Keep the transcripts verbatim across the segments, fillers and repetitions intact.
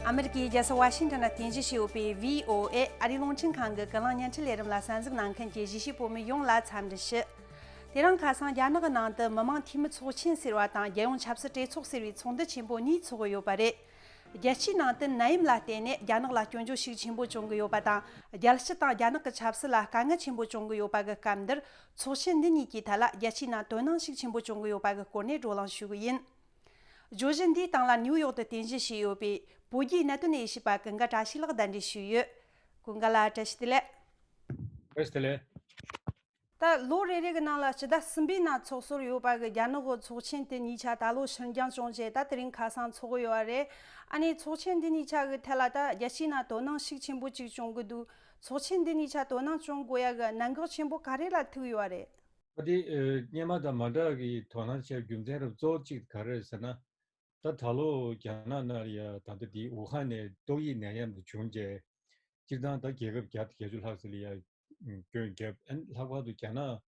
ཨ་མེ་རི་ཀའི་རྒྱལ་ས་ཝ་ཤིང་ཊོན་ནས་རྟེན་གཞི་བྱས་ཡོད་པའི་བྷི་ཨོ་ཨེ་ཨ་རིའི་རླུང་འཕྲིན་ཁང་གི་ཀུན་གླེང་བརྙན་འཕྲིན་ལས་རིམ་ལ་གསན་གཟིགས་གནང་མཁན་གྱི་གཞིས་བྱེས་བོད་མི་ཡོངས་ལ་འཚམས་འདྲི་ཞུ། དེ་རིང་ཁ་སང་རྒྱ་ནག་གི་ནང་དུ་མི་དམངས་འཐུས་མི་ཚོགས་ཆེན་ཟེར་བ་དང་རྒྱལ་ཡོངས་ཆབ་སྲིད་གྲོས་ཚོགས་ཟེར་བའི་ཚོགས་འདུ་ཆེན་པོ་གཉིས་ཚོགས་ཀྱི་ཡོད་པ་རེད། རྒྱལ་སྤྱིའི་ནང་དུ་ནད་ཡམས་ལ་བརྟེན་ནས་རྒྱ་ནག་ལ་སྐྱོན་བརྗོད་ཤུགས་ཆེན་པོ་བྱུང་གི་ཡོད་པ་དང་། རྒྱལ་སྤྱི་དང་རྒྱ་ནག་གི་ཆབ་སྲིད་ལ་དཀའ་ངལ་ཆེན་པོ་བྱུང་གི་ཡོད་པ་གི་སྐབས་འདིར། ཚོགས་ཆེན་འདི་གཉིས་ཀྱི་ཐད་ལ་རྒྱལ་སྤྱིའི་ནང་དོ་སྣང་ཤུགས་ཆེན་པོ་བྱུང་གི་ཡོད་པ་གི་སྐོར་ནས་བགྲོ་གླེང་ཞུ་གི་ཡིན། བརྗོད་གཞི་འདིའི་སྟེང་ལ་ནིའུ་ཡོག་ཏུ་རྟེན་གཞི་བྱས་ཡོད་པའི་བོད་བརྒྱུད་གནད་དོན་དབྱེ་ཞིབ་པ་ཀུན་དགའ་བཀྲ་ཤིས་ལགས་གདན་འདྲེན་ཞུས་ཡོད། ཀུན་དགའ་ལགས་བཀྲ་ཤིས་བདེ་ལེགས། བཀྲ་ཤིས་བདེ་ལེགས། ད་ལོ་རེ་རེ་གི་ནང་ལ་སྤྱི་ཟླ་གསུམ་པའི་ནང་ཚོགས་སོར་ཡོད་པ་གི་རྒྱ་ནག་གི་ཚོགས་ཆེན་དེ་གཉིས་ཆ་ད་ལོ་ཕྱིར་འགྱངས་བྱུང་རྗེས་ད་དེ་རིང་ཁ་སང་ཚོགས་ཡོད་པ་རེད། ཨ་ནི་ཚོགས་ཆེན་འདི་གཉིས་ཆ་གི་ཐད་ལ་ད་རྒྱལ་སྤྱིའི་ནང་དོ་སྣང་ཤུགས་ཆེན་པོ་ཅིག་བྱུང་གི་འདུག་ཚོགས་ཆེན་འདི་གཉིས་ཆ་དོ་སྣང་བྱུང་དགོས་ཡ་གི་གནད་འགག་ཆེན་པོ་ག་རེ་ལ་ཐུག་ཡོད་པ་རེད། ད་དེ་ཨ་སྔོན་མ་དང་མ་འདྲ་གི་དོ་སྣང་བྱེད་རྒྱུ་མཚན་རབ་གཙོ་བོ་གཅིག་ག་རེ་རེད་ཟེར་ན། ད་ད་ལོ་རྒྱ་ནག་ནང་ལ་ཡ་ད་ལྟ་དེ་ཝུ་ཧན་ནས་ཏོག་དབྱིབས་ནད་ཡམས་དེ་བྱུང་རྗེས། སྤྱིར་བཏང་ད་རྒྱལ་ཁབ་བརྒྱ་དང་བརྒྱད་ཅུ་ལྷག་ཙམ་ལ་ཡ་སྐྱོན་བརྒྱབ། ཨ་ནི་ལྷག་པར་དུ་རྒྱ་ནག་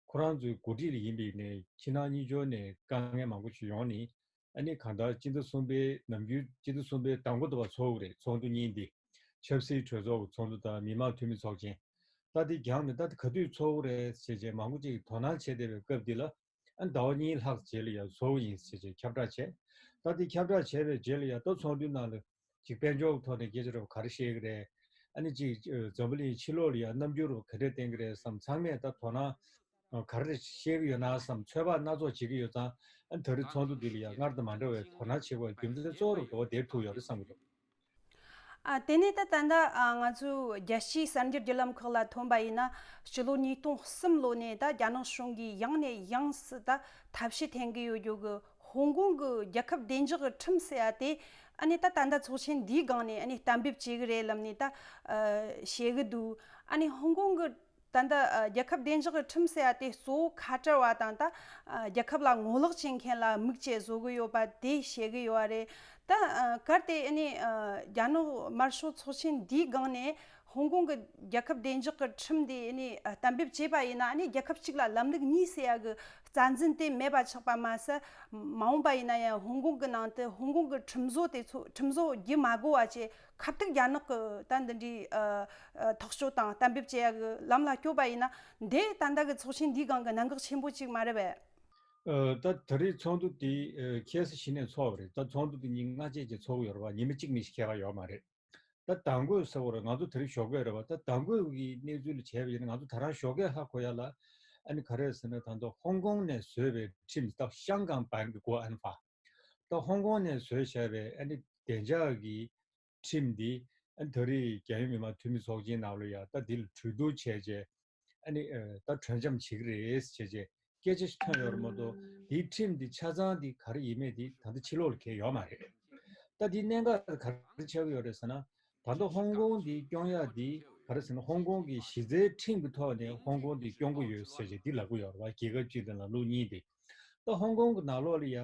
ཁོ་རང་ཚོའི་འགོ་ཁྲིད་ལ་ཡིན་པའི་ནས་ཕྱི་ནང་གཉིས་ཕྱོགས་ནས་དཀའ་ངལ་མང་པོ་ཞིག་ཡོང་ནས། ཨ་ནི་གང་ལྟར་སྤྱི་ཟླ་གསུམ་པའི་ནམ་རྒྱུན་སྤྱི་ཟླ་གསུམ་པའི་ཟླ་མགོ་དུ་བ་ཚོགས་རེད། ཚོགས་འདུ་གཉིས་འདི། ཆབ་སྲིད་གྲོས་ཚོགས་ཀྱི་ཚོགས་འདུ་དང་མི་དམངས་འཐུས་མི་ཚོགས་ཆེན། ད་འདི་རྒྱང་ནས་ད་ག་དུས་ཚོགས་རེད་ཟེར་བྱས་མང་པོ་ཅིག་དོ་སྣང་བྱེད་བསྡད་པའི་སྐབས་འདི་ལ། ཨ་ཟླ་བ་གཉིས་ལྷག་རྗེས་ལ་ཡང་བཟོ་བ་ཡིན་ཟེར་བྱས་ཁྱབ་བསྒྲགས་བྱས། ད་དེ་ཁྱབ་བསྒྲགས་བྱས་པའི་རྗེས་ལ་ཡང་ད་ཚོགས་འདུའི་ནང་ལ་ཅིག་དཔལ་འབྱོར་གྱི་ཐོག་ནས་སྐད་ཆ་རོབ་ག་རེ་བཤད་ཀྱི་རེད། ཨ་ནི་ཅིག་འཛམ་བུ་གླིང་ཕྱི་ལོགས་ལ་ཡང་རྣམ་འགྱུར་རོབ་ག་འདྲས་བསྟན་གྱི་རེད་བསམ། ཚང་མས་ད་དོ་སྣང་ག་རེ་བཤད་ཀྱི་ཡོད་ན་བསམ། ཚོད་དཔག་སྣ་ཚོགས་བྱེད་ཀྱི་ཡོད་ཙང་། ཨ་ནི་ད་རེས་ཚོགས་འདུ་འདི་ལ་ཡང་སྔར་དང་མ་འདྲ་བའི་དོ་སྣང་བྱེད་དགོས་རྒྱུ་མཚན་གཙོ་བོ་རོབ་དོ་བ་དེར་ཐུག་ཡོད་རེད་བསམ་གྱི་འདུག་ཨ། དེ་ནས་ད་ད་ལྟ་ཨ་ང་ཚོའི་རྒྱལ་སྤྱིའི་གསར་འགྱུར་བརྒྱུད་ལམ་ཁག་ལ་ཐོན་པ་ཡིན་ན། སྤྱི་ལོ་ཉིས་སྟོང་གསུམ་ལོ་ནས་ད་རྒྱ་ནག་གཞུང་གིས་ཡང་ནས་ཡང་སྲིད་ད་ཐབས་ཤེས་འཐེན་གྱི་ཡོད་རྒྱུ་གི་ཧོང་ཀོང་གི་རྒྱལ་ཁབ་བདེ་འཇགས་ཀྱི་ཁྲིམས་ཟེར་ཡ་དེ། ཨ་ནི་ད་ད་ལྟ་ཚོགས་ཆེན་འདིའི་སྒང་ནས་ཨ་ནི་གཏན་འབེབས་བྱེད་ཀྱི་རེད་ལབ་ནས་ད་ཨ་བཤད་གི་འདུག་ཨ་ནི་ཧོང་ཀོང་གི་ད་ལྟ་ཨ་རྒྱལ་ཁབ་བདེ་འཇགས་ཀྱི་ཁྲིམས་ཟེར་ཡ་དེ་གཙོ་བོ་ཁ་བྲལ་བ་དང་ད་ཨ་རྒྱལ་ཁབ་ལ་ངོ་ལོག་བྱེད་མཁན་ལ་དམིགས་བྱས་བཟོ་གི་ཡོད་པ་དེ་བཤད་གི་ཡོད་པ་རེད། ད་ཨ་གལ་ཏེ་ཨ་ནི་ཨ་རྒྱ་ནག་དམར་ཤོག་ཚོགས་ཆེན་འདིའི་སྒང་ནས་ཧོང་ཀོང་གི་རྒྱལ་ཁབ་བདེ་འཇགས་ཀྱི་ཁྲིམས་དེ་ཨ་ནི་ཨ་གཏན་འབེབས་བྱས་པ་ཡིན་ན། ཨ་ནི་རྒྱལ་ཁབ་གཅིག་ལ་ལམ་ལུགས་གཉིས་ཟེར་ཡ་གི་རྩ་འཛིན་དེ་མེད་པ་ཆགས་པ་མ་ཟད། མ་འོངས་པ་ཡིན་ན་ཡང་ཧོང་ཀོང་གི་ནང་དུ་ཧོང་ཀོང་གི་ཁྲིམས་བཟོ་དེ་ཚོ་ཁྲིམས་བཟོ་བགྱི་མ་དགོས་པ་བྱས། ཁ་ཐུག་རྒྱ་ནག་གི་ད་འདི་འདྲའི་ཨ་ཨ་ཐག་གཅོད་དང་གཏན་འབེབས་བྱེད་ཡ་གི་ལམ་ལ་སྐྱོད་པ་ཡིན་ན། འདི་ད་ལྟ་གི་ཚོགས་ཆེན་འདིའི་སྒང་གི་གནད་འགག་ཆེན་པོ་གཅིག་མ་རེད་པས། ཨ་ད་ད་རེས་ཚོགས་འདུ་འདི་ཨ་ཁ་སང་གཞི་ནས་ཚོགས་པ་རེད། ད་ཚོགས་འདུ་འདི་ཉིན་ལྔ་བཅས་ཀྱི་ཚོགས་ཡོད་རེད་པ། ཉི་མ་གཅིག་མིན་ཞིག་ཁྱད་པར་ཡོད་མ་རེད། ད་དང་པོ་ཟེར་བ་རེད། ང་ཚོ་ད་རེས་ཞོགས་ཀས་རེད་པ། ད་དང་པོ་གི་གནས་ཚུལ་ལ་བྱས་པ་ཡིན་ན། ང་ཚོ་ད་རང་ཞོགས་ཀས་ཧ་གོ་ཡ་ལ། ཨ་ནི་ག་རེ་ཟེར་ན། ད་ལྟ་ཧོང་ཀོང་ནས་བཟོས་པའི་ཁྲིམས། ད་ཤང་ཀང་བན་གི་གོ་ཨན་ཧྥ། ད་ཧོང་ཀོང་ནས་བཟོས་བྱས་པའི་ཨ་ནི་བདེ་འཇགས་ཀྱི་ཁྲིམས་འདི། ཨ་ནི་ད་རེས་རྒྱལ་ཡོངས་མི་དམངས་འཐུས་མི་ཚོགས་ཆེན་ནང་ལ་ཡ་ད་འདི་ལ་གྲོས་བསྡུར་བྱས་རྗེས། ཨ་ནི་ཨ་ད་གྲོས་འཆམ་བྱེད་ཀྱི་རེད་ཟེར་བྱས་སྐད་ཆ་ཞིག་ཐོན་ཡོད་རེད་མ་གཏོགས། དེའི་ཁྲིམས་འདི་ཆ་ཚང་འདི་ག་རེ་ཡིན་མེད་འདི་ད་ལྟ་ཕྱི་ལོགས་ལ་གང་ཡང་ཡོད་མ་རེད། ད་འདིའི་གནད་འགག་ག་རེ་ཆགས་ཀྱི་ཡོད་རེད་ཟེར་ན། ད་ལྟ་ཧོང་ཀོང་འདི་སྐྱོང་ཡག་འདི་ག་རེ་ཟེར་ན། ཧོང་ཀོང་གི་གཞི་རྩའི་ཁྲིམས་ཀྱི་ཐོག་ནས་ཧོང་ཀོང་འདི་སྐྱོང་གི་ཡོད་ཟེར་བྱས་འདི་ལབ་ཀྱི་ཡོད་རེད་པ། རྒྱལ་ཁབ་གཅིག་དང་ལམ་ལུགས་གཉིས་འདི། ད་ཧོང་ཀོང་གི་ནང་ལོགས་ལ་ཡ།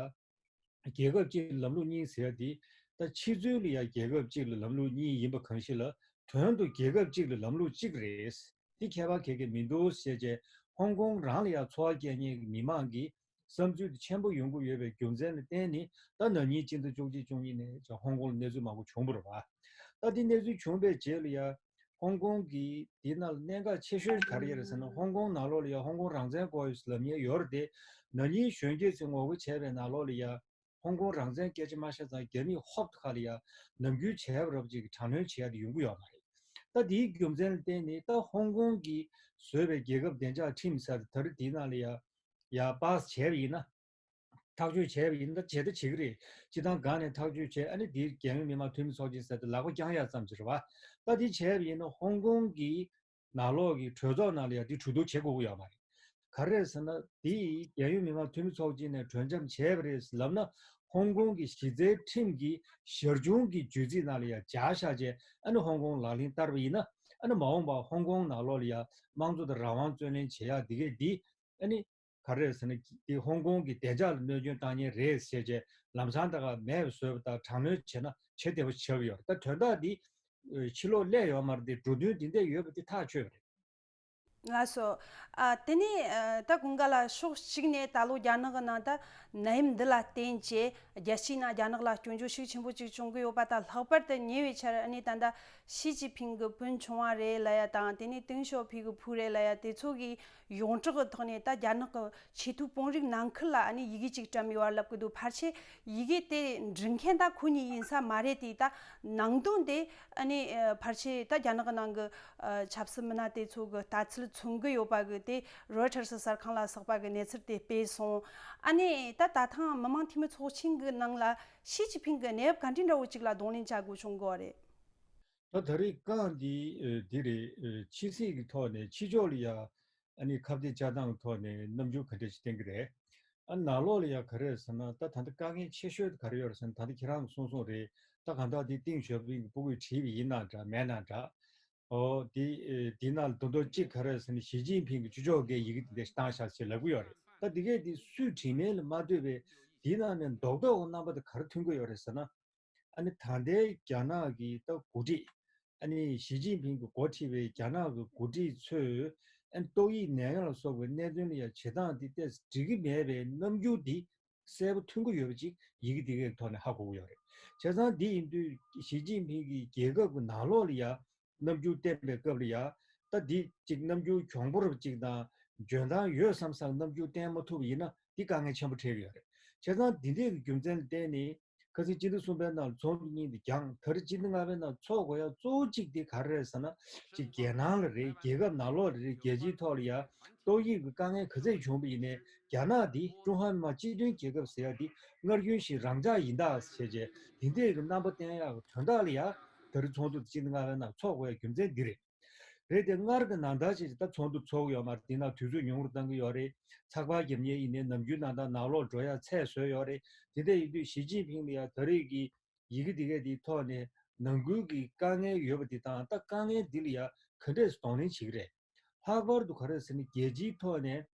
རྒྱལ་ཁབ་གཅིག་ལམ་ལུགས་གཉིས་ཟེར་ཡ་དེ། ད་ཕྱི་ཚུལ་ལ་ཡ་རྒྱལ་ཁབ་གཅིག་ལ་ལམ་ལུགས་གཉིས་ཡིན་པ་གང་ཞིག་ལ། དོན་དུ་རྒྱལ་ཁབ་གཅིག་ལ་ལམ་ལུགས་གཅིག་རེད། དེ་ཁྱད་པར་ག་གེ་མི་འདུག་ཟེར་བྱས། ཧོང་ཀོང་རང་ལ་ཡ་འཚོ་བ་སྐྱེལ་མཁན་གྱི་མི་མང་གི་བསམ་ཚུལ་དེ་ཆེན་པོ་ཡོང་གི་ཡོད་པའི་རྒྱུ་མཚན་ལ་བརྟེན་ནས། ད་ན་ནིང་སྤྱི་ཟླ་བཅུ་གཅིག་བཅུ་གཉིས་ནས་ཧོང་ཀོང་ལ་གནས་ཚུལ་མང་པོ་བྱུང་བ་རེད་པ། ད་དེ་གནས་ཚུལ་བྱུང་བའི་རྗེས་ལ་ཡ། ཧོང་ཀོང་གི་དེ་ནང་ལ་གནད་འགག་ཆེ་ཤོས་ག་རེ་ཡོད་རེད་ཟེར་ན། ཧོང་ཀོང་ནང་ལོགས་ལ་ཡ་ཧོང་ཀོང་རང་བཙན་དགོས་ཡོད་ལབ་མཁན་ཡོད་རེད་དེ། ན་ནིང་གཞོན་སྐྱེས་ཚོས་ངོ་རྒོལ་བྱས་པའི་ནང་ལོགས་ལ་ཡ། ཧོང་ཀོང་རང་བཙན་སྐད་ཆ་མ་བཤད་ཙང་རྒྱ་མིས་ཧོབ་ཏེ་ཁ་ལ་ཡ་ནམ་རྒྱུན་བྱས་པ་རབ་ཅིག་གི་དྲག་གནོན་བྱེད་ཡ་དེ་ཡོང་གི་ཡོད་མ་རེད། ད་དེའི་རྒྱུ་མཚན་ལ་བརྟེན་ནས། ད་ཧོང་ཀོང་གིས་བཟོས་པའི་རྒྱལ་ཁབ་བདེ་འཇགས་ཁྲིམས་ཟེར་ད་རེས་དེའི་ནང་ལ་ཡ་ཡ་པཱ་སི་བྱས་པ་ཡིན་ན། ཐག་གཅོད་བྱས་པ་ཡིན་ན། ད་བྱེད་ད་བྱེད་ཀྱི་རེད། སྤྱི་བཏང་སྒང་ནས་ཐག་གཅོད་བྱས། ཨ་ནི་དེ་རྒྱལ་ཡོངས་མི་དམངས་འཐུས་མི་ཚོགས་ཆེན་ཟེར་དེ་ལག་པ་བརྐྱང་ཡག་ཙམ་ཞིག་རེད་པ། ད་དེ་བྱས་པ་ཡིན་ན་ཧོང་ཀོང་གི་ནང་ལོགས་ཀྱི་གྲོས་ཚོགས་ནང་ལ་ཡ་དེ་གྲོས་བསྡུར་བྱེད་དགོས་ཀྱི་ཡོད་མ་རེད། ག་རེ་རེད་ཟེར་ན། དེ་རྒྱལ་ཡོངས་མི་དམངས་འཐུས་མི་ཚོགས་ཆེན་ནས་གྲོས་འཆམ་བྱས་པ་རེད་ལབ་ན། ཧོང་ཀོང་གི་གཞི་རྩའི་ཁྲིམས་ཀྱི་ཞར་བྱུང་གི་བརྗོད་ཚིག་ནང་ལ་ཡ་སྦྱར་བཞག་བྱས། ཨ་ནི་ཧོང་ཀོང་ལག་ལེན་བསྟར་བ་ཡིན་ན། ཨ་ནི་མ་འོངས་པ་ཧོང་ཀོང་ནང་ལོགས་ལ་ཡ་དམངས་གཙོ་དང་རང་དབང་རྩོད་ལེན་བྱེད་ཡག་འདི་གས་འདི། ཨ་ནི་ག་རེ་རེད་ཟེར་ན། དེ་ཧོང་ཀོང་གི་བདེ་འཇགས་ལ་གནོད་སྐྱོན་བཏང་མཁན་རེད་ཟེར་བྱས་ལམ་སང་ད་ག་མེད་པ་བཟོས་པ་དང་དྲག་གནོན་བྱས་ན་བྱེད་བདེ་པོ་ཆགས་ཀྱི་ཡོད་རེད། ད་དོན་དག་འདི་ཕྱི་ལོགས་སླེབས་ཡོད་མ་རེད་དེ། འགྲོ་དོན་འདི་འདྲས་ཡོད་པ་དེ་ཐག་ཆོད་པ་རེད། ལགས་སོ། ཨ། དེ་ནས་ཨ། ད་ཀུན་དགའ་ལགས། ཕྱོགས་གཅིག་ནས་ད་ལོ་རྒྱ་ནག་གི་ནང་ད་ནད་ཡམས་འདི་ལ་བརྟེན་བྱས་རྒྱལ་སྤྱིའི་ནང་རྒྱ་ནག་ལ་སྐྱོན་བརྗོད་ཤུགས་ཆེན་པོ་ཅིག་བྱུང་གི་ཡོད་པ་དང་། ལྷག་པར་དུ་ཉེ་བའི་ཆར་ཨ་ནི་ད་ལྟ་ཞི་ཅིན་ཕིང་གི་སྤུན་ཆུང་བ་རེད་ལབ་ཡ་དང་། དེ་ནས་ཏེང་ཞའོ་ཕིང་གི་བུ་རེད་ལབ་ཡ་དེ་ཚོ་གིས་ཡོངས་གྲགས་ཀྱི་ཐོག་ནས་ད་རྒྱ་ནག་གི་ཆེས་མཐོའི་དཔོན་རིགས་ནང་ཁུལ་ལ་ཨ་ནི་ཡི་གེ་ཅིག་བཀྲམ་ཡོད་པ་ལབ་ཀྱི་འདུག་ཕལ་ཆེར་ཡི་གེ་དེ་འབྲི་མཁན་ད་ཁོ་གཉིས་ཡིན་ས་མ་རེད་དེ། ད་ནང་དོན་དེ་ཨ་ནི་ཕལ་ཆེར་ད་རྒྱ་ནག་གི་ནང་གི་ཨ། ཆབ་སྲིད་མི་སྣ་དེ་ཚོ་གི་ལྟ་ཚུལ་མཚོན་གི་ཡོད་པ་གི་དེ་རོའི་ཊར་སི་གསར་ཁང་ལ་བསགས་པ་གི་གནས་ཚུལ་དེ་སྤེལ་སོང་། ཨ་ནི་ད་ད་ཐེངས་མི་དམངས་འཐུས་མི་ཚོགས་ཆེན་གི་ནང་ལ་ཞི་ཅིན་ཕིང་གི་གནས་བབ་ག་འདྲའི་འདྲ་བོ་ཅིག་ལ་གདོང་ལེན་བྱ་དགོས་བྱུང་གི་ཡོད་རེད། ད་ད་རེས་རྐང་འདི་འདི་རེད། ཕྱི་སྲིད་ཀྱི་ཐོག་ནས་ཕྱི་ཕྱོགས་ལ་ཡ་ཨ་ནི་ཁ་གཏད་བཅག་སྟངས་ཐོག་ནས་རྣམ་འགྱུར་ག་འདྲ་ཞིག་བསྟན་གི་རེད། ཨ། ནང་ལོགས་ལ་ཡ་ག་རེ་ཟེར་ན། ད་ད་ལྟ་དཀའ་ངལ་ཆེ་ཤོས་དེ་ག་རེ་ཡོད་རེད་ཟེར་ན། ད་ལྟ་ཁྱེད་རང་གིས་གསུངས་སོང་རེད། ད་གང་ལྟར་དེ་ཏེང་ཞའོ་ཕིང་གི་སྤུ་གུས་བྲིས་པ་ཡིན་ན་འདྲ་མེད་ན་འདྲ། ཨོ། དེ་དེ་ནང་ལ་དོན་དག་གཅིག་ག་རེ་ཟེར་ན། ཞི་ཅིན་ཕིང་གིས་ཕྱི་ཕྱོགས་ཀྱི་ཡི་གེ་དེ་འདྲ་ཞིག་བཏང་ཤག་ཅེས་ལབ་ཀྱི་ཡོད་རེད། ད་དེ་གས་དེ་སུས་བྲིས་མིན་ལ་མ་ལྟོས་པའི་དེའི་ནང་ནས་རྡོག་རྡོག་གི་རྣམ་པ་དེ་ག་རེ་ཐོན་གྱི་ཡོད་རེད་ཟེར་ན། ཨ་ནི་ད་ལྟའི་རྒྱ་ནག་གི་ད་འགོ་ཁྲིད། ཨ་ནི་ཞི་ཅིན་ཕིང་གིས་འགོ་ཁྲིད་པའི་རྒྱ་ནག་གི་འགོ་ཁྲིད་ཚོས་ཨ་ནི་ཏོག་དབྱིབས་ནད་ཡམས་ལ་སོགས་པའི་གནད་དོན་ལ་ཡང་བྱེད་སྟངས་འདི་ཏོག་ཙམ་འགྲིག་གི་མེད་པའི་རྣམ་འགྱུར་འདི་གསལ་པོ་ཐོན་གྱི་ཡོད་པ་ཅིག་ཡི་གེ་འདི་གའི་ཐོག་ནས་ཧ་གོ་གི་ཡོད་རེད། བྱས་ཙང་འདི་ཡིན་དུས་ཞི་ཅིན་ཕིང་གིས་རྒྱལ་ཁབ་ཀྱི་ནང་ལོགས་ལ་ཡང་རྣམ་འགྱུར་བསྟན་པའི་སྐབས་ལ་ཡང་། ད་འདི་གཅིག་རྣམ་འགྱུར་གྱོང་པོ་རབ་ཅིག་དང་། འཇོན་ཐང་ཡོད་བསམ་བསམ་རྣམ་འགྱུར་བསྟན་མ་ཐུབ་པ་ཡིན་ན། འདི་དཀའ་ངལ་ཆེན་པོ་འཕྲད་ཀྱི་ཡོད་རེད། བྱས་ཙང་འདི་འདྲའི་གི་རྒྱུ་མཚན་ལ་བརྟེན་ནས་ཁ་སང་སྤྱི་ཟླ་གསུམ་པའི་ནང་ལ་ཚོགས་འདུ་གཉིས་འདི་བསྐྱངས། ད་རེས་སྤྱི་ཟླ་ལྔ་པའི་ནང་ཚོགས་དགོས་ཡ་གཙོ་བོ་གཅིག་དེ་ག་རེ་རེད་ཟེར་ན། གཅིག་རྒྱལ་ནང་ལ་རེད། རྒྱལ་ཁབ་ནང་ལོགས་ལ་རེད། རྒྱལ་སྤྱིའི་ཐོག་ལ་ཡ་ཏོག་དབྱིབས་ཀྱི་དཀའ་ངལ་ག་ཚད་བྱུང་བ་ཡིན་ནའི་རྒྱ་ནག་འདི་ཀྲུང་ཧྭ་མི་དམངས་སྤྱི་མཐུན་རྒྱལ་ཁབ་ཟེར་ཡ་འདི་སྔར་རྒྱུན་བཞིན་རང་འཇགས་ཡིན་ད་ཟེར་བྱས། འདི་འདྲའི་གི་རྣམ་པ་བསྟན་ཡག་གི་དོན་དག་ལ་ཡ་ད་རེས་ཚོགས་འདུ་སྤྱི་ཟླ་ལྔ་པའི་ནང་ཚོགས་དགོས་ཡ་རྒྱུ་མཚན་འདི་རེད། རེད་དེ། སྔར་གྱི་ནང་ལྟར་བྱས་ད་ཚོགས་འདུ་ཚོགས་ཀྱི་ཡོད་མ་རེད། དེ་ནང་དུས་ཚོད་ཉུང་རུ་གཏང་གི་ཡོད་རེད། ཚགས་པར་རྒྱབ་མཁན་ཡིན་ནའི་ནམ་རྒྱུན་ནང་ལྟར་ནང་ལོགས་འགྲོ་ཡ་ཚད་བཟོས་ཡོད་རེད། དེ་འདྲ་ཡིན་དུས་ཞི་ཅིན་ཕིང་ལ་ཡ་ད་རེས་ཀྱི་ཡི་གེ་དེ་གའི་དེའི་ཐོག་ནས་ནང་ཁུལ་གྱི་དཀའ་ངལ་ཡོད་པ་དེ་དང་། ད་དཀའ་ངལ་འདི་ལ་ཡ་ག་འདྲས་གདོང་ལེན་བྱེད་ཀྱི་རེད། ལྷག་པར་དུ་ག་རེ་ཟེར་ན། རྒྱལ་སྤྱིའི་ཐོག་ནས་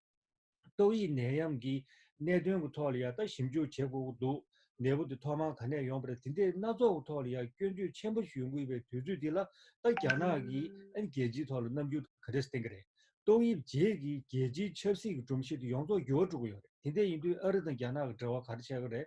ཏོག་དབྱིབས་ནད་ཡམས་ཀྱི་གནད་དོན་གྱི་ཐོག་ལ་ཡ་ད་ཞིབ་འཇུག་བྱེད་དགོས་ཀྱི་འདུག་ནད་འབུ་དེ་ཐོག་མར་ག་ནས་ཡོང་བ་རེད། དེ་འདྲའི་སྣ་ཚོགས་ཀྱི་ཐོག་ལ་ཡ་སྐྱོན་བརྗོད་ཆེན་པོ་ཞིག་ཡོང་གི་ཡོད་པའི་དུས་ཚོད་འདི་ལ། ད་རྒྱ་ནག་གིས་ཨ་ནི་རྒྱལ་སྤྱིའི་ཐོག་ལ་རྣམ་འགྱུར་ག་འདྲས་བསྟན་གྱི་རེད། ཏོག་དབྱིབས་རྗེས་ཀྱི་རྒྱལ་སྤྱིའི་ཆབ་སྲིད་ཀྱི་སྒྲོམ་གཞི་དེ་ཡོངས་རྫོགས་འགྱུར་བ་འགྲོ་གི་ཡོད་རེད། དེ་འདྲ་ཡིན་དུས་ཨ་རི་དང་རྒྱ་ནག་གི་འབྲེལ་བ་ག་རེ་ཆགས་ཀྱི་རེད།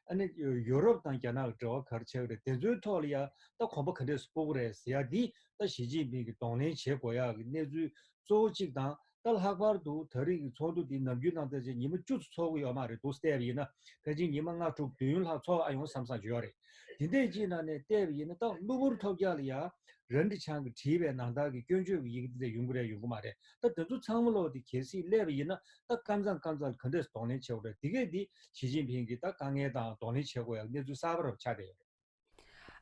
ཨ་ནི་ཡུ་རོབ་དང་རྒྱ་ནག་གི་འབྲེལ་བ་ག་རེ་ཆགས་ཀྱི་རེད། དེ་ཚོའི་ཐོག་ལ་ཡ་ད་གོམ་པ་ག་འདྲས་སྤོ་གི་རེད་ཟེར་ཡ་འདི་ད་ཞི་ཅིན་ཕིང་གིས་གདོང་ལེན་བྱེད་དགོས་ཡག་གི་གནས་ཚུལ་གཙོ་བོ་གཅིག་དང་། ད་ལྷག་པར་དུ་ད་རེས་ཀྱི་ཚོགས་འདུ་འདི་ནམ་རྒྱུན་ནང་ལྟར་བྱས་ཉི་མ་བཅུ་ཙམ་ཚོགས་ཀྱི་ཡོད་མ་རེད་འདུག་བལྟས་པ་ཡིན་ན། ཕལ་ཆེར་ཉི་མ་ལྔ་དྲུག་བདུན་ལྷག་ཚོགས་ཨ་ཡོང་བསམ་བསམ་ཅིག་ཡོད་རེད། དེ་འདྲས་ཅིག་ནང་ནས་བལྟས་པ་ཡིན་ན། ད་གློ་བུར་ཐོལ་རྒྱག་ལ་ཡ་རན་ཁྲི་ཆང་གིས་བྲིས་པའི་ནང་ལྟར་གྱི་སྐྱོན་བརྗོད་ཀྱི་ཡི་གེ་འདི་འདྲ་ཡོང་གི་རེད་ཡོང་གི་མ་རེད། ད་དེ་ཚོ་ཚང་མ་ལོག་དེ་གལ་སྲིད་སླེབས་པ་ཡིན་ན། ད་ཀམ་ཚང་ཀམ་ཚང་ལ་ག་འདྲས་གདོང་ལེན་བྱེད་དགོས་རེད། དེ་གས་འདི་ཞི་ཅིན་ཕིང་གིས་ད་དཀའ་ངལ་དང་གདོང་ལེན་བྱེད་དགོས་ཡག་གནས་ཚུལ་གསར་པ་རབ་ཆགས་བསྡད་ཡོད་རེད།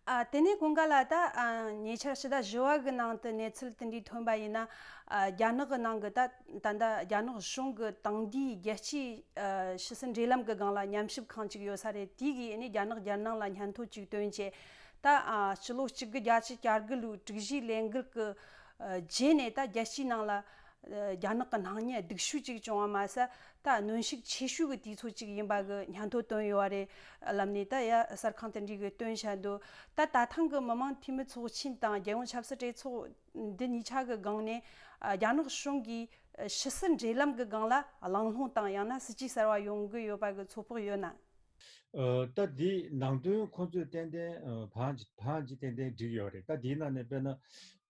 ཨ། དེ་ནས་ཀུན་དགའ་ལགས། ད་ཨ། ཉེ་ཆར་ཕྱི་ཟླ་བཞི་པ་གི་ནང་དུ་གནས་ཚུལ་དེ་འདྲའི་ཐོན་པ་ཡིན་ན། ཨ། རྒྱ་ནག་གི་ནང་གི་ད་ད་ལྟ་རྒྱ་ནག་གཞུང་གི་དེང་དུས་རྒྱལ་སྤྱིའི་ཨ། ཕྱི་སྲིད་འབྲེལ་ལམ་གི་སྒང་ལ་ཉམས་ཞིབ་ཁང་ཅིག་ཡོད་ས་རེད། དེ་གིས་ཨ་ནི་རྒྱ་ནག་རྒྱལ་ནང་ལ་སྙན་ཐོ་ཅིག་བཏོན་བྱས། ད་ཨ། ཕྱི་ལོ་གཅིག་དགུ་བརྒྱད་ཅུ་གྱ་དགུ་ལོའི་དྲུག་བཞིའི་ལས་འགུལ་གི་ཨ། རྗེས་ནས་ད་རྒྱལ་སྤྱིའི་ནང་ལ་ཨ། རྒྱ་ནག་གི་སྣང་བརྙན་སྡུག་ཤོས་ཅིག་བྱུང་བ་མ་ཟད། ད་གནོན་ཤུགས་ཆེ་ཤོས་ཀྱི་དུས་ཚོད་ཅིག་ཡིན་པ་གི་སྙན་ཐོ་བཏོན་ཡོད་པ་རེད་ལབ་ནས། ད་ཡ་གསར་ཁང་དེ་འདྲའི་གི་བཏོན་བཞག་འདུག་ད་ད་ཐེངས་ཀྱི་མི་དམངས་འཐུས་མི་ཚོགས་ཆེན་དང་རྒྱལ་ཡོངས་ཆབ་སྲིད་གྲོས་ཚོགས་འདི་གཉིས་ཆ་གི་སྒང་ནས་རྒྱ་ནག་གཞུང་གིས་ཕྱི་སྲིད་འབྲེལ་ལམ་གི་སྒང་ལ་གླེང་སློང་དང་ཡང་ན་སྲིད་ཇུས་གསར་བ་ཡོང་གི་ཡོད་པ་གི་ཚོད་དཔག་ཡོད་ན། ཨ། ད་འདི་ནང་དོན་ཁོ་ཚོས་ཏན་ཏན་ཨ། བང་ཅི་བང་ཅི་ཏན་ཏན་བསྒྲིགས་ཡོད་རེད། ད་འདིའི་ནང་ནས་དཔེར་ན་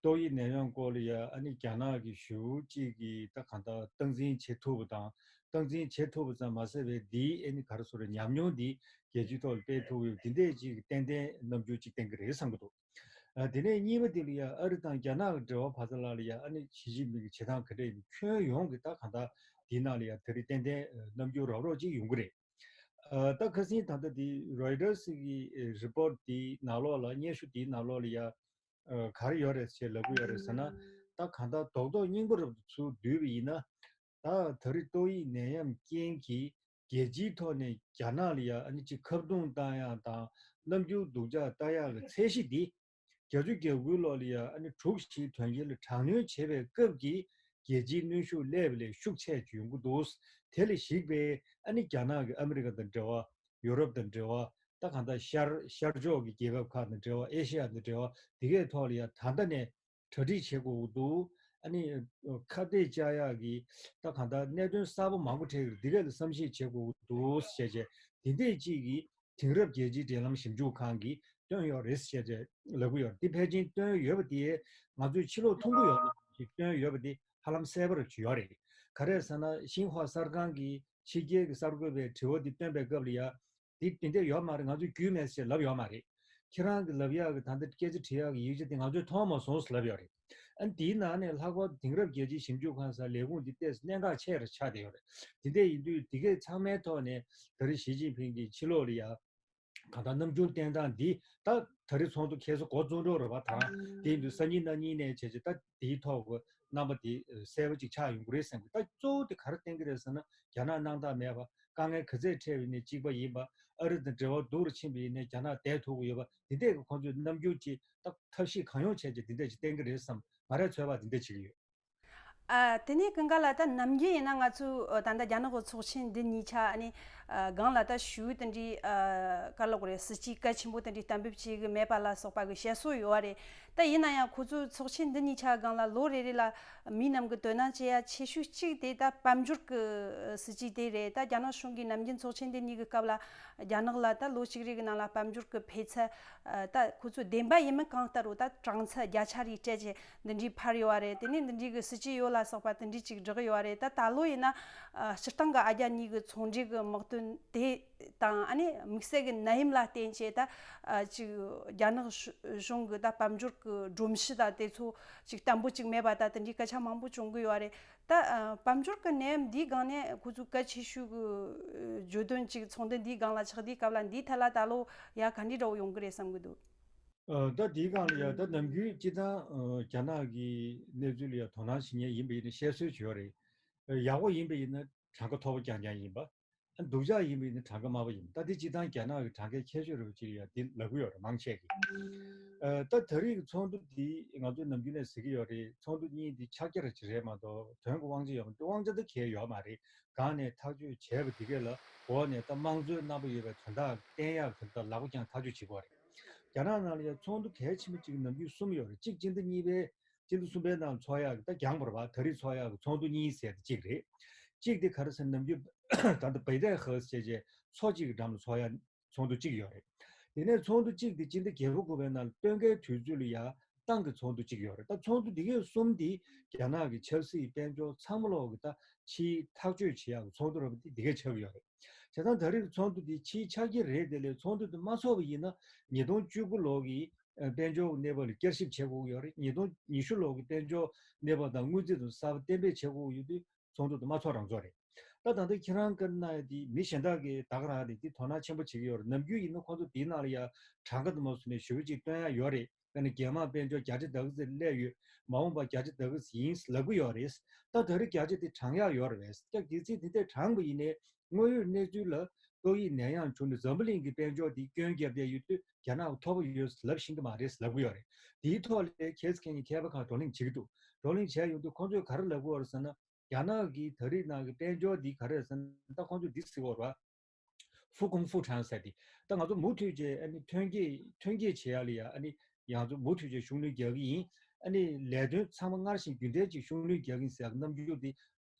ཏོག་དབྱིབས་ནད་ཡམས་སྐོར་ལ་ཡ་ཨ་ནི་རྒྱ་ནག་གི་ཞེ་པོ་ཅིག་གིས་ད་གང་ལྟར་སྟངས་འཛིན་བྱེད་ཐུབ་པ་དང་། སྟངས་འཛིན་བྱེད་ཐུབ་པ་ཙམ་མ་ཟད་པའི་འདིའི་ཨ་ནི་ག་རེ་ཟེར་རེད། ཉམས་མྱོང་འདི་རྒྱལ་སྤྱིའི་ཐོག་ལ་སྤེལ་ཐུབ་ཡོད། འདི་འདྲས་ཅིག་གི་ཏན་ཏན་རྣམ་འགྱུར་ཅིག་བསྟན་གྱི་རེད་བསམ་གྱི་འདུག་ཨ། དེ་ནས་གཉིས་པ་དེ་ལ་ཡ་ཨ་རི་དང་རྒྱ་ནག་གི་འབྲེལ་བ་བར་ས་ལ་ལ་ཡ་ཨ་ནི་ཞི་ཅིན་ཕིང་གི་བྱེད་སྟངས་ག་འདྲས་ཡིན། ཁྱོན་ཡོངས་ཀྱི་ད་གང་ལྟར་འདིའི་ནང་ལ་ཡ་ད་རེས་ཏན་ཏན་རྣམ་འགྱུར་རོབ་རོབ་ཅིག་ཡོང་གི་རེད། ཨ། ད་ཁ་སང་ད་ལྟ་དེ་རོའི་ཊར་སི་གི་རི་པོར་ཊི་དེའི་ནང་ལོགས་ལ། སྙན་ཞུ་དེའི་ནང་ལོགས་ལ་ཡ། ཨ། ག་རེ་ཡོད་རེད་ཅེས་ལབ་གི་ཡོད་རེད་ཟེར་ན། ད་གང་ལྟར་རྡོག་རྡོག་རྙིང་པ་རབ་ཏུ་ཚུར་བསྡུས་པ་ཡིན་ན། ད་ད་རེས་ཏོག་དབྱིབས་ནད་ཡམས་རྐྱེན་གྱིས་རྒྱལ་སྤྱིའི་ཐོག་ནས་རྒྱ་ནག་ལ་ཡ་ཨ་ནི་ཅིག་ཁ་རྡུང་བཏང་ཡག་དང་། རྣམ་འགྱུར་སྡུག་ཅག་བཏང་ཡག་གི་ཚད་གཞི་འདི་བརྒྱད་ཅུ་གྱ་དགུའི་ལོ་ལ་ཡ་ཨ་ནི་དྲུག་བཞི་དོན་རྐྱེན་ལ་དྲག་གནོན་བྱེད་པའི་སྐབས་ཀྱི་རྒྱལ་སྤྱིའི་གནོན་ཤུགས་སླེབས་པ་ལས་ཤུགས་ཆེ་ཅིག་ཡོང་གི་འདུག་དེ་ལ་གཞིགས་པའི་ཨ་ནི་རྒྱ་ནག་གིས་ཨ་མི་རི་ཀ་དང་འབྲེལ་བ། ཡུ་རོབ་དང་འབྲེལ་བ། ད་གང་ལྟར་ཤར་ཤར་ཕྱོགས་ཀྱི་རྒྱལ་ཁབ་ཁག་དང་འབྲེལ་བ། ཨེ་ཤེ་ཡ་དང་འབྲེལ་བ། དེ་གའི་ཐོག་ལ་ཡ་ད་ལྟ་ནས་གྲ་སྒྲིག་བྱེད་དགོས་ཀྱི་འདུག་ཨ་ནི་ཁ་གཏད་བཅག་ཡག་གི་ད་གང་ལྟར་གནད་དོན་གསར་པ་མང་པོ་འཕྲད་ཀྱི་རེད། འདི་གས་ལ་བསམ་ཤེས་བྱེད་དགོས་ཀྱི་འདུག་ཟེར་བྱས་དེ་འདྲས་ཅིག་གིས་དེང་རབས་རྒྱལ་སྤྱིའི་འབྲེལ་ལམ་ཞིབ་འཇུག་ཁང་གིས་བཏོན་ཡོད་རེད་ཟེར་བྱས་ལབ་ཀྱི་ཡོད་རེད། འདི་ཕལ་ཆེར་བཏོན་ཡོད་པ་དེ་ང་ཚོས་ཕྱི་ལོགས་མཐོང་གི་ཡོད་ན་ཞིག་བཏོན་ཡོད་པ་དེ་ཧ་ལམ་གསལ་པོ་རེ་ཡོད་རེད། ག་རེ་ཟེར་ན་ཤིན་ཧྭ་གསར་ཁང་གིས་ཕྱི་རྒྱལ་གྱི་གསར་འགོད་པའི་དྲི་བ་འདི་བཏོན་པའི་སྐབས་ལ་ཡ། འདི་དེ་འདྲས་ཡོད་མ་རེད། ང་ཚོས་བརྒྱུད་མེད་ཟེར་ལབ་ཡོད་མ་རེད། ཁྱེད་རང་གི་ལབ་ཡག་གི་ད་ལྟ་སྐད་ཆ་དྲི་ཡག་གི་ཡིག་ཆ་དེ་ང་ཚོས་མཐོང་མ་སོང་ཟེར་ལབ་ཡོད་རེད། ཨ་ནི་དེའི་ནང་ནས་ལྷག་པར་དུ་དེང་རབས་རྒྱལ་སྤྱིའི་ཞིབ་འཇུག་ཁང་ཟེར་ལས་ཁུངས་འདི་ཏོག་ཙམ་གནད་འགག་ཆེ་རུ་ཆགས་བསྡད་ཡོད་རེད། དེ་འདྲས་ཡིན་དུས་དེ་གས་ཚང་མའི་ཐོག་ནས་ད་རེས་ཞི་ཅིན་ཕིང་གིས་ཕྱི་ལོགས་ལ་ཡ་གང་ལྟར་རྣམ་འགྱུར་བསྟན་སྟངས་འདི་ད་ད་རེས་ཚོགས་འདུ་ཁྱེད་ཚོ་འགོ་རྩོམ་འགྲོ་རེད་པ། ད་དེ་ཡིན་དུས་སང་ཉིན་གནངས་ཉིན་ནས་བྱས་བྱས་ད་དེའི་ཐོག་གི་རྣམ་པ་དེ་གསལ་པོ་ཅིག་ཆགས་ཡོང་གི་རེད་བསམ་གི། ད་གཙོ་བོ་དེ་ག་རེ་བསྟན་གི་རེད་ཟེར་ན་རྒྱ་ནག་སྣང་དག་མེད་པ། དཀའ་ངལ་ག་ཚད་འཕྲད་པ་ཡིན་ནའི་གཅིག་པ་ཡིན་པ། ཨ་རི་དང་འབྲེལ་བ་སྡུག་རུ་ཕྱིན་པ་ཡིན་ནའི་རྒྱ་ནག་བསྡད་ཐུབ་ཀྱི་ཡོད་པ། འདི་འདྲས་ཀྱི་ཁོང་ཚོས་རྣམ་འགྱུར་གྱི་ད་ཐབས་ཤེས་གང་ཡོང་བྱས་ཀྱི་འདི་འདྲས་ཅིག་བསྟན་གྱི་རེད་བསམ། ང་རའི་ཚོད་དཔག་འདི་འདྲས་བྱེད་ཀྱི་ཡོད། ཨ། དེ་ནས་ཀུན་དགའ་ལགས། ད་ནམ་རྒྱུན་ཡིན་ན་ང་ཚོས་ཨ་ད་ལྟ་རྒྱ་ནག་གི་ཚོགས་ཆེན་འདི་གཉིས་ཆ་ཨ་ནི་ཨ་སྒང་ལ་ད་ཞུ་དེ་འདྲའི་ཨ་ག་ལབ་དགོས་རེད། སྲིད་ཇུས་གལ་ཆེན་པོ་དེ་འདྲའི་གཏན་འབེབས་བྱེད་ཀྱི་མེད་པ་ལ་སོགས་པ་གི་བཤད་སྲོལ་ཡོད་པ་རེད། ད་ཡིན་ན་ཡང་ཁོ་ཚོའི་ཚོགས་ཆེན་འདི་གཉིས་ཆ་སྒང་ལ་ལོ་རེ་རེ་ལ་མི་རྣམས་ཀྱི་དོ་སྣང་བྱེད་ཡ་ཆེ་ཤོས་གཅིག་དེ་ད་དཔལ་འབྱོར་གྱི་སྲིད་ཇུས་དེ་རེད། ད་རྒྱ་ནག་གཞུང་གིས་ནམ་རྒྱུན་ཚོགས་ཆེན་དེ་གཉིས་ཀྱི་སྐབས་ལ་རྒྱ་ནག་ལ་ད་ལོ་གཅིག་རེ་གི་ནང་ལ་དཔལ་འབྱོར་གྱི་འཕེལ་ཚད་ད་ཁོ་ཚོས་བདེན་པ་ཡིན་མིན་གང་ལྟར་རོ་ད་གྲངས་ཚད་བརྒྱ་ཆ་རེ་སྤྲད་བྱས་འདི་འདྲའི་འཕར་ཡོད་པ་རེད། དེ་ནས་འདི་འདྲའི་གི་སྲིད་ཇུས་ཡོད་ལ་སོགས་པ་དེ་འདྲའི་ཅིག་བསྒྲགས་ཡོད་པ་རེད། ད་ད་ལོ་ཡིན་ན་སྤྱིར་བཏང་གི་ཨ་རྒྱ་གཉིས་ཀྱི་ཚོང་འབྲེལ་གྱི་དམག་དོན་དེ་དང་ཨ་ནི་དམིགས་བསལ་གྱི་ནད་ཡམས་ལ་བརྟེན་བྱས་ད་ཨ་ཅིག་རྒྱ་ནག་གཞུང་གི་ད་དཔལ་འབྱོར་གྱི་སྒྲོམ་གཞི་ད་དེ་ཚོ་ཅིག་བརྟན་པོ་ཅིག་མེད་པ་ད་དེ་འདྲའི་སྐད་ཆ་མང་པོ་བྱུང་གི་ཡོད་རེད། ད་ཨ་དཔལ་འབྱོར་གྱི་ནད་ཡམས་འདིའི་སྒང་ནས་ཁོ་ཚོས་གལ་ཆེ་ཤོས་ཀྱི་བརྗོད་དོན་ཅིག་ཚོགས་འདུ་འདིའི་སྒང་ལ་ཆགས་དུས་སྐབས་ལ་འདིའི་ཐད་ལ་ད་ལོ་ཡ་ག་འདྲའི་འདྲ་བོ་ཡོང་གི་རེད་བསམ་གྱི་འདུག་ཨ། ད་འདིའི་སྒང་ལ་ཡ་ད་ནམ་རྒྱུན་སྤྱིར་བཏང་ཨ་རྒྱ་ནག་གི་གནས་ཚུལ་ལ་ཡ་དོ་སྣང་བྱེད་མཁན་ཡིན་པ་ཡིན་ན་བཤད་སྲོལ་ཅིག་ཡོད་རེད། ཨ། ཡག་པོ་ཡིན་པ་ཡིན་ན་གྲངས་ཀ་མཐོ་པོ་རྐྱང་རྐྱང་ཡིན་པ། སྡུག་ཅག་ཡིན་པ་ཡིན་ན་གྲངས་ཀ་དམའ་པོ་ཡིན་པ། ད་དེ་སྤྱིར་བཏང་རྒྱ་ནག་གི་གྲངས་ཀའི་ཁྱད་ཆོས་རེད་པ་ཅིག་ཡ་དེ་ལབ་ཀྱི་ཡོད་རེད་མང་ཆེ་གིས། ཨ། ད་ད་རེས་ཀྱི་ཚོགས་འདུ་འདི་ང་ཚོས་ནམ་རྒྱུན་ནས་ཟེར་གྱི་ཡོད་རེད། ཚོགས་འདུ་གཉིས་འདི་ཕྱག་རྒྱ་ར་ཅིག་རེད་མ་གཏོགས་དོན་གྱི་དབང་ཆ་ཡོད་མ་རེད། དབང་ཆ་ད་གང་ཡང་ཡོད་མ་རེད། སྒང་ནས་ཐག་གཅོད་བྱས་པ་དེ་གས་ལ་འོག་ནས་ད་དམངས་གཙོའི་རྣམ་པ་ཡོད་པའི་དོན་དག་བསྟན་ཡག་དོན་དག་ལག་པ་བརྐྱངས་ཐག་གཅོད་བྱེད་དགོས་རེད། རྒྱ་ནག་ནང་ལ་ཡང་ཚོགས་འདུ་གལ་ཆེན་པོ་གཅིག་ནམ་རྒྱུན་གསུམ་ཡོད་རེད། གཅིག་སྤྱི་ཟླ་གཉིས་པའི་སྤྱི་ཟླ་གསུམ་པའི་ནང་ཚོགས་ཡག་གི་ད་རྒྱང་བར་བ་ད་རེས་ཚོགས་ཡག་གི་ཚོགས་འདུ་གཉིས་ཟེར་དེ་གཅིག་རེད། གཅིག་དེ་ག་རེ་ཟེར་ནམ་རྒྱུན་ད་ལྟ་བེ་ཏའི་ཧེ་ཟེར་བྱས་མཚོ་གཅིག་གི་འགྲམ་ལ་ཚོགས་ཡག་ཚོགས་འདུ་གཅིག་ཡོད་རེད། དེ་ནས་ཚོགས་འདུ་གཅིག་དེ་སྤྱི་ཟླ་བརྒྱད་པ་དགུ་པའི་ནང་ལ་སྟོན་ཁའི་དུས་ཚོད་ལ་ཡ་ཏང་གི་ཚོགས་འདུ་གཅིག་ཡོད་རེད། ད་ཚོགས་འདུ་འདི་གས་གསུམ་འདི་རྒྱ་ནག་གི་ཆབ་སྲིད་དཔལ་འབྱོར་ཚང་མ་ལོག་གི་ད་ཕྱིའི་ཐག་གཅོད་བྱེད་ཡག་གི་ཚོགས་འདུ་རེད་པ། འདི་འདི་གས་ཆགས་ཀྱི་ཡོད་རེད། བྱས་ཙང་ད་རེས་ཀྱི་ཚོགས་འདུ་འདི་ཕྱིའི་ཆ་རྐྱེན་རེད། དེ་ལས་ཚོགས་འདུ་འདི་མ་ཚོགས་པ་ཡིན་ན་ཉིས་སྟོང་བཅུ་དགུ་ལོ་གི་དཔལ་འབྱོར་གནས་བབ་ལ་བསྐྱར་ཞིབ་བྱེད་དགོས་ཀྱི་ཡོད་རེད། ཉིས་སྟོང་ཉི་ཤུ་ལོ་གི་དཔལ་འབྱོར་གནས་བབ་དང་སྔོན་རྩིས་དང་གསར་པ་གཏན་འབེབས་བྱེད་དགོས་ཀྱི་ཡོད་དུས་ཚོགས་འདུ་དེ་མ་ཚོགས་རང་ཚོགས་རེད། ད་ད་ལྟ་ཁྱེད་རང་བཀའ་གནང་ཡ་དེ་མི་གཞན་དག་གིས་ད་ག་རང་རེད། དེ་དོ་སྣང་ཆེན་པོ་བྱེད་ཀྱི་ཡོད་རེད། ནམ་རྒྱུན་ཡིན་ན་ཁོང་ཚོ་དེའི་ནང་ལ་ཡ་གྲངས་ཀ་དུ་མ་སོང་ནས་ཞེ་པོ་ཅིག་སྟོན་ཡ་ཡོད་རེད། ཨ་ནི་རྒྱལ་དམངས་དཔལ་འབྱོར་བརྒྱ་ཆ་དག་ཙམ་སླེབས་ཡོད། མ་འོངས་པ་བརྒྱ་ཆ་དག་ཙམ་ཡིན་ལབ་ཀྱི་ཡོད་རེད། ད་ད་རེས་བརྒྱ་ཆ་དེ་བགྲང་ཡག་ཡོད་རེད་པས། ད་གལ་སྲིད་དེ་འདྲ་བགྲངས་པ་ཡིན་ནའི་དངོས་ཡོད་གནས་ཚུལ་ལ་ཏོག་དབྱིབས་ནད་ཡམས་བྱུང་ནས་འཛམ་བུ་གླིང་གི་དཔལ་འབྱོར་དེ་སྐྱོན་བརྒྱབ་བསྡད་ཡོད་དུས་རྒྱ་ནག་གི་ཐོབ་པ་ཡོད་ལབ་ཤེས་ཀྱི་མ་རེད་ལབ་ཀྱི་ཡོད་རེད། དེའི་ཐོག་ལ་ཁྱེད་ཚོ་ཁྱེད་ཉིད་མཁས་པ་ཁག་བགྲོ་གླེང་བྱེད་ཀྱི་འདུག་བགྲོ་གླེང་བྱས་ཡོང་དུས་ཁོང་ཚོས་ག་རེ་ལབ་ཀྱི་ཡོད་རེད་ཟེར་ན། རྒྱ་ནག་གི་ད་རེས་ནང་གི་དཔལ་འབྱོར་འདི་ག་རེ་རེད་ཟེར་ན། ད་ཁོང་ཚོས་འདི་ཟེར་གྱི་ཡོད་རེད་པ། ཧྥུ་ཀུང་ཧྥུ་ཁྲང་ཟེར་དེ། ད་ང་ཚོ་མུ་མཐུད་བྱས་ཨ་ནི་ཐོན་སྐྱེད་ཐོན་སྐྱེད་བྱེད་ཡག་ལ་ཡ་ཨ་ནི་ང་ཚོ་མུ་མཐུད་བྱས་ཤུགས་སྣོན་རྒྱག་གི་ཡིན། ཨ་ནི་ལས་དོན་ཚང་མ་སྔར་བཞིན་རྒྱུན་ལྡན་གྱི་ཤུགས་སྣོན་རྒྱག་གི་ཡིན་ཟེར་ཡག་རྣམ་འགྱུར་དེ་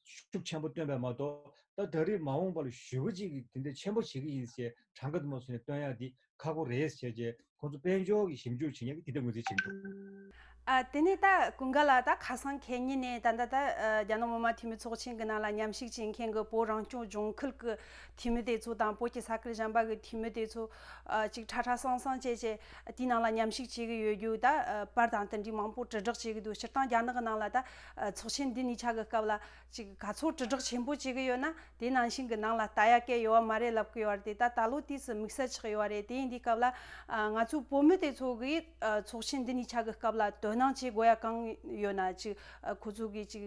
ཤུགས་ཆེན་པོ་བཏོན་པ་མ་གཏོགས། ད་ད་རེས་མ་འོངས་པ་ལ་ཞེ་པོ་ཅིག་གི་དེ་འདྲ་ཆེན་པོ་བྱེད་ཀྱི་ཡིན་ཟེར་གྲངས་ཀ་དུ་མ་སོང་ནས་བཏོན་ཡག་དེ་ཁག་པོ་རེད་ཟེར་བྱས་ཁོང་ཚོ་དཔལ་འབྱོར་གྱི་ཞིབ་འཇུག་བྱེད་མཁན་གྱིས་དེ་འདྲ་ངོས་འཛིན་བྱེད་ཀྱི་འདུག་ཨ། དེ་ནས་ད་ཀུན་དགའ་ལགས། ད་ཁ་སང་ཁེ་ཉིན་ནས་ད་ལྟ་ད་ཨ་རྒྱ་ནག་མི་དམངས་འཐུས་མི་ཚོགས་ཆེན་གྱི་ནང་ལ་མཉམ་ཞུགས་བྱེད་མཁན་གྱི་བོད་རང་སྐྱོང་ལྗོངས་ཁུལ་གྱི་འཐུས་མི་དེ་ཚོ་དང་བོད་ཀྱི་ས་ཁུལ་གཞན་པ་གི་འཐུས་མི་དེ་ཚོ་ཨ་ཅིག་ཁྲ་ཁྲ་སང་སང་བྱས་བྱས་དེའི་ནང་ལ་མཉམ་ཞུགས་བྱེད་ཀྱི་ཡོད་རྒྱུ་ད་ཨ་པར་དང་དེ་འདྲའི་མང་པོ་དྲིལ་བསྒྲགས་བྱེད་ཀྱི་འདུག་སྤྱིར་བཏང་རྒྱ་ནག་གི་ནང་ལ་ད་ཨ་ཚོགས་ཆེན་འདི་གཉིས་ཆ་གི་སྐབས་ལ་ཅིག་ག་ཚོད་དྲིལ་བསྒྲགས་ཆེན་པོ་བྱེད་ཀྱི་ཡོད་ན། དེ་ནང་བཞིན་གྱི་ནང་ལ་ལྟ་ཡ་གང་ཡོད་པ་མ་རེད་ལབ་ཀྱི་ཡོད་རེད། དེ་ད་ད་ལོ་དུས་སུ་དམིགས་བསལ་ཆགས་ཡོད་རེད། དེ་ཡིན་དུས་སྐབས་ལ་ཨ་ང་ཚོ་བོད་མི་དེ་ཚོ་གིས་ཨ་ཚོགས་ཆེན་འདི་གཉིས་ཆ་གི་སྐབས་ལ་དོ་སྣང་བྱེད་དགོས་ཡ་གང་ཡོད་ན། ཅིག་ཨ་ཁོ་ཚོ་གིས་ཅིག་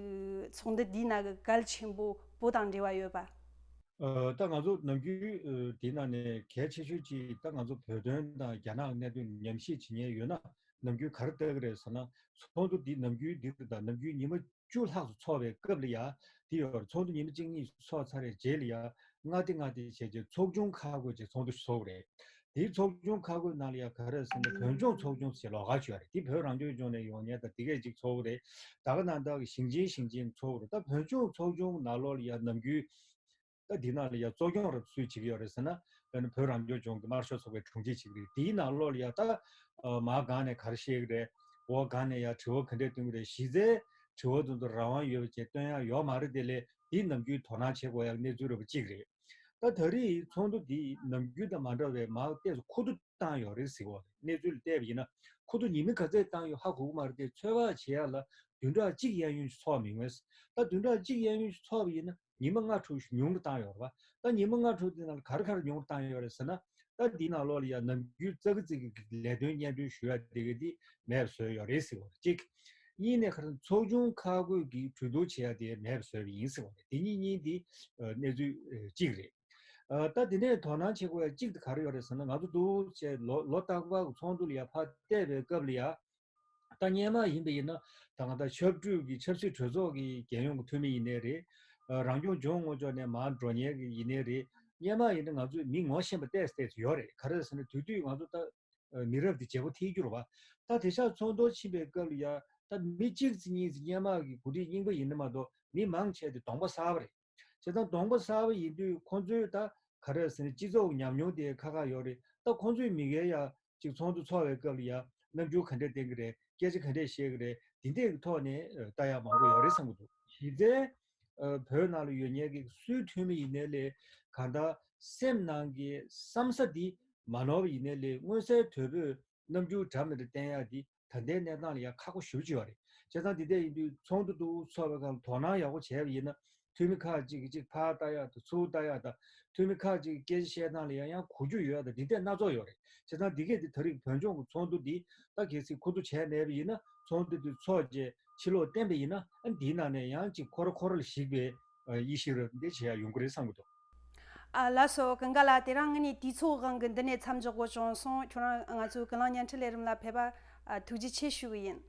ཚོགས་འདུ་འདིའི་ནང་གི་གལ་ཆེན་པོ་བོད་དང་འབྲེལ་བ་ཡོད་པ། ཨ་ད་ང་ཚོ་ནམ་རྒྱུན་ཨ་དེའི་ནང་ནས་གལ་ཆེ་ཤོས་ཅིག་ད་ང་ཚོ་བོད་དོན་དང་རྒྱ་ནག་གནད་དོན་ཉམས་ཞིབ་བྱེད་མཁན་ཡོད་ན་ནམ་རྒྱུན་ག་རེ་ལྟ་གི་རེད་ཟེར་ན། ཚོགས་འདུ་འདི་ནམ་རྒྱུན་འདི་དང་ནམ་རྒྱུན་ཉི་མ་བཅུ་ལྷག་ཙམ་ཚོགས་པའི་སྐབས་ལ་ཡ། དེ་ཡོད་རེད། ཚོགས་འདུ་ཉི་མ་གཅིག་གཉིས་ཚོགས་ཚར་བའི་རྗེས་ལ་ཡ། མངའ་སྡེ་མངའ་སྡེ་བྱས་རྗེས་ཚོགས་ཆུང་ཁག་བགོས་བྱས་ཚོགས་འདུ་ཞིག་ཚོགས་རེད། དེའི་ཚོགས་ཆུང་ཁག་ཁག་ནང་ལ་ཡ་ག་རེ་ཟེར་ན་བོད་ལྗོངས་ཚོགས་ཆུང་ཟེར་ལོགས་ཀ་བྱས་རེད། དེ་བོད་རང་སྐྱོང་ལྗོངས་ནས་ཡོང་མཁན་དང་དེ་གས་ཅིག་ཚོགས་རེད། ད་ག་ནང་ལྟར་གྱི་ཞིང་ཆེན་ཞིང་ཆེན་ཚོགས་རེད། ད་བོད་ལྗོངས་ཚོགས་ཆུང་ནང་ལོགས་ལ་ཡ་ནམ་རྒྱུན་ད་འདི་ནང་ལ་ཡ་གཙོ་སྐྱོང་རབ་སུས་བྱེད་ཀྱི་ཡོད་རེད་ཟེར་ན། ཨ་ནི་བོད་རང་སྐྱོང་ལྗོངས་ཀྱི་དམར་ཤོག་ཚོགས་པའི་དྲུང་ཆེ་བྱེད་ཀྱི་རེད། དེའི་ནང་ལོགས་ལ་ཡ་ད་ཨ་མར་སྒང་ནས་ག་རེ་བཤད་ཀྱི་རེད། འོག་སྒང་ནས་ཡ་དྲི་བ་ག་འདྲས་བཏོན་གྱི་རེད། གཞི་རྩའི་དྲི་བ་དེ་ཚོ་རང་དབང་ཡོད་པ་བྱས་བཏོན་ཡ་ཡོད་མ་རེད། དེ་ལས་འདི་ནམ་རྒྱུན་དོ་སྣང་བྱེད་དགོས་ཡ་གནས་ཚུལ་རེད་པ་གཅིག་རེད། ད་ད་རེས་ཚོགས་འདུ་འདི་ནམ་རྒྱུན་དང་མ་འདྲ་བའི་མར་ཏོག་ཙམ་ཁུ་བསྡུ་བཏང་ཡོད་རེད་ཟེར་གྱི་ཡོད་རེད། གནས་ཚུལ་ལ་བལྟས་པ་ཡིན་ན་ཁུ་བསྡུ་ཉི་མ་ག་ཚད་བཏང་ཡོད་ཧ་གོ་གི་མ་རེད་དེ། ཚོད་དཔག་བྱེད་ཡ་ལ་བདུན་ཕྲག་གཅིག་གཡས་གཡོན་ཞིག་ཚོགས་མི་ཡོང་ངས། ད་བདུན་ཕྲག་གཅིག་གཡས་གཡོན་ཞིག་ཚོགས་པ་ཡིན་ན་ཉི་མ་ལྔ་དྲུག་ཞིག་ཉུང་རུ་བཏང་ཡོད་རེད་པ། ད་ཉི་མ་ལྔ་དྲུག་དེ་ནང་ལ་ག་རེ་ག་རེ་ཉུང་རུ་བཏང་ཡོད་རེད་ཟེར་ན། ད་འདི་ནང་ལོགས་ལ་ཡ་ནམ་རྒྱུན་ཙག་གི་ཙིག་གི་ལས་དོན་སྙན་སྒྲོན་ཞུ་ཡ་དེ་ག་དེ་མེད་པ་བཟོས་ཡོད་རེད་ཟེར་བ་རེད་གཅིག་གཉིས་ནས་ག་རེ་ཚོགས་ཆུང་ཁག་ཁག་གིས་གྲོས་བསྡུར་བྱེད་ཡ་དེ་མེད་པ་བཟོས་པ་ཡིན་ཟེར་བ་རེད། དེ་གཉིས་གཉིས་དེ་ཨ་གནས་ཚུལ་ཨ་གཅིག་རེད། ཨ་ད་དེ་ནས་དོ་སྣང་བྱེད་དགོས་ཡ་གཅིག་དེ་ག་རེ་ཡོད་རེད་ཟེར་ན། ང་ཚོ་འདུག་བྱས་ལོ་ལོ་རྟག་པར་གྱི་ཚོགས་འདུ་ལ་ཡ་ཕར་བལྟས་པའི་སྐབས་ལ་ཡ། ད་སྔོན་མ་ཡིན་པ་ཡིན་ན་ད་ང་ད་ཆབ་སྲིད་ཀྱི་ཆབ་སྲིད་གྲོས་ཚོགས་ཀྱི་རྒྱལ་ཡོངས་ཀྱི་འཐུས་མི་ཡིན་ནའི་རེད། ཨ་རང་སྐྱོང་ལྗོངས་ངོས་ཕྱོགས་ནས་མར་འགྲོ་མཁན་གྱི་ཡིན་ནའི་རེད། སྔོན་མ་ཡིན་ན་ང་ཚོས་མི་ངོ་ཤེས་པ་ཏོག་ཙམ་ཡོད་རེད། ག་རེ་ཟེར་ན་དེ་དུས་ང་ཚོ་ད་ཨ་མི་རབས་དེ་བརྗེ་པོ་ཐེབས་རྒྱུ་རེད་པ། ད་དེང་སང་ཚོགས་འདུར་ཕྱིན་པའི་སྐབས་ལ་ཡ་ད་མི་གཅིག་ཙམ་གཉིས་ཙམ་སྔོན་མ་གི་འགོ་ཁྲིད་རྙིང་པ་ཡིན་ན་མ་གཏོགས་མི་མང་ཆེ་དེ་གདོང་པ་གསར་པ་རེད། བྱས་ཙང་གདོང་པ་གསར་པ་ཡིན་དུས་ཁོང་ཚོས་ད་ག་རེ་ཟེར་ན་སྤྱི་ཚོགས་ཉམས་མྱོང་དེ་ཁག་ཁག་ཡོད་རེད། ད་ཁོང་ཚོས་མི་སྒེར་ཡ་གཅིག་ཚོགས་འདུ་ཚོགས་པའི་སྐབས་ལ་ཡ་རྣམ་འགྱུར་ག་འདྲས་བསྟན་གྱི་རེད། སྐད་ཆ་ག་འདྲས་བཤད་ཀྱི་རེད། འདི་འདྲས་ཀྱི་ཐོག་ནས་ཨ་ལྟ་ཡ་མང་པོ་ཡོད་རེད་བསམ་གྱི་འདུག་གཞི་རྩའི་ཨ་བོད་ནང་ལ་ཡོད་མཁན་གྱི་སུའི་འཐུས་མི་ཡིན་ནའི་ལས་གང་ལྟར་སེམས་ནང་གི་བསམ་ས་འདི་མ་ནོར་བ་ཡིན་ནའི་ལས་མངོན་གསལ་དོད་པོས་རྣམ་འགྱུར་འདྲ་མི་འདྲ་བསྟན་ཡ་འདི་ད་ལྟའི་གནས་སྟངས་ལ་ཡ་ཁག་པོ་ཞེ་པོ་ཅིག་ཡོད་རེད། བྱས་ཙང་འདི་འདྲས་ཡིན་དུས་ཚོགས་འདུ་འདུག་ཚོགས་པའི་སྒང་ལ་དོ་སྣང་ཡག་པོ་བྱས་པ་ཡིན་ན་འཐུས་མི་ཁག་ཅིག་གིས་ཅིག་ཕར་ལྟ་ཡག་དང་ཚུར་ལྟ་ཡག་དང་། འཐུས་མི་ཁག་ཅིག་གིས་སྐད་ཆ་བཤད་སྟངས་ལ་ཡང་ཡང་གོ་རྒྱུ་ཡོད་དང་འདི་འདྲས་སྣ་ཚོགས་ཡོད་རེད། བྱས་ཙང་འདི་གས་འདི་ད་རེས་བོད་ལྗོངས་ཀྱི་ཚོགས་འདུ་འདི་ད་གལ་སྲིད་ཁོ་ཚོ་བྱས་མེད་པ་ཡིན་ན་ཚོགས་འདུ་འདི་ཚོགས་རྗེས་ཕྱི་ལོགས་བསྟན་པ་ཡིན་ན་ཨ་འདིའི་ནང་ནས་ཡང་ཅིག་ཁོ་ར་ཁོ་ར་ལ་གཞིགས་པའི་ཨ་དབྱེ་ཞིབ་ར་འདི་བྱེད་ཡག་ཡོང་གི་རེད་བསམ་གྱི་འདུག་ཨ་ལགས་སོ། ཀུན་དགའ་ལགས། དེ་རིང་ངས་ནི་དུས་ཚོད་དབང་གིས་འདི་ནས་མཚམས་འཇོག་དགོས་བྱུང་སོང་། ཁྱོད་རང་ང་ཚོའི་ཀུན་གླེང་བརྙན་འཕྲིན་ལས་རིམ་ལ་ཕེབས་པ་ཨ་ཐུགས་རྗེ་ཆེ་ཞུ་གི་ཡིན།